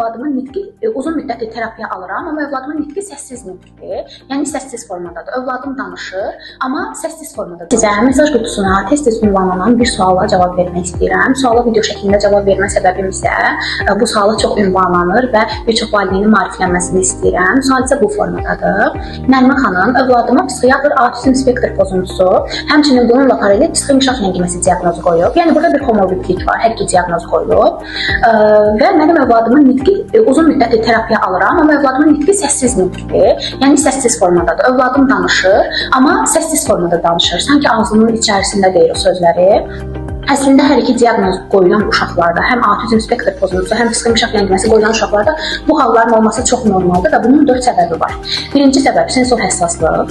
Övladımın nitqi uzun müddətli terapiya alıram, amma övladımın nitqi səssiz nitqdir. Yəni səssiz formadadır. Övladım danışır, amma səssiz formada. Sizə mesaj qutusuna tez-tez ünvanlanan bir suala cavab vermək istəyirəm. Suala video şəklində cavab vermə səbəbim isə bu suala çox ünvanlanır və bir çox valideynin maariflənməsini istəyirəm. Sual isə bu formadadır. Nərmin xanım, övladıma psixiatr autizm spektr pozuntusu, həmçinin bununla paralel psixi inkişaf ləngiməsi diaqnozu qoyub. Yəni burada bir komorbidlik var, hər iki diaqnoz qoyulub. Və mənim övladımın nitqi uzun müddətli terapiya alıram, amma övladımın nitqi səssiz nitqdir. Yəni səssiz formadadır. Övladım danışır, amma səssiz formada danışır. Sanki ağzının içərisində deyir o sözləri. Əslində hər iki diaqnoz qoyulan uşaqlarda, həm autizm spektr pozuntusu, həm psixi inkişaf ləngiməsi qoyulan uşaqlarda bu halların olması çox normaldır və bunun 4 səbəbi var. Birinci səbəb sensor həssaslıq,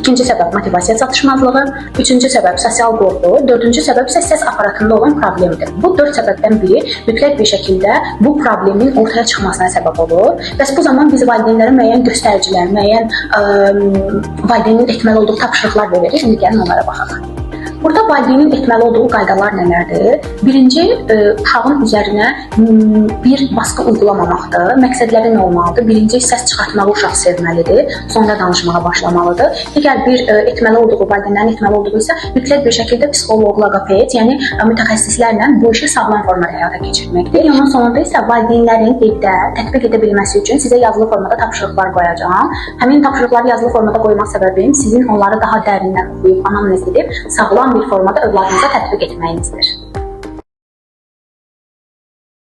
ikinci səbəb motivasiya çatışmazlığı, üçüncü səbəb sosial qorxu, dördüncü səbəb isə səs aparatında olan problemdir. Bu 4 səbəbdən biri mütləq bir şəkildə bu problemin ortaya çıxmasına səbəb olur. Bəs bu zaman biz valideynlərə müəyyən göstəricilər, müəyyən valideynin etməli olduğu tapşırıqlar veririk. İndi gəlin onlara baxaq. Burada valideynin etməli olduğu qaydalar nələrdir? Birinci, uşağın üzərinə bir baskı uyğulamamaqdır. Məqsədləri nə olmalıdır? Birinci, səs çıxartmağı uşaq sevməlidir, sonra danışmağa başlamalıdır. Digər bir etməli olduğu, valideynlərin etməli olduğu isə mütləq bir şəkildə psixoloq, loqoped, yəni mütəxəssislərlə bu işi sağlam formada həyata keçirməkdir. Videonun sonunda isə valideynlərin evdə tətbiq edə bilməsi üçün sizə yazılı formada tapşırıqlar qoyacağam. Həmin tapşırıqları yazılı formada qoymaq səbəbim sizin onları daha dərindən oxuyub, anamnez edib sağlam bir formada övladınıza tətbiq etməyinizdir.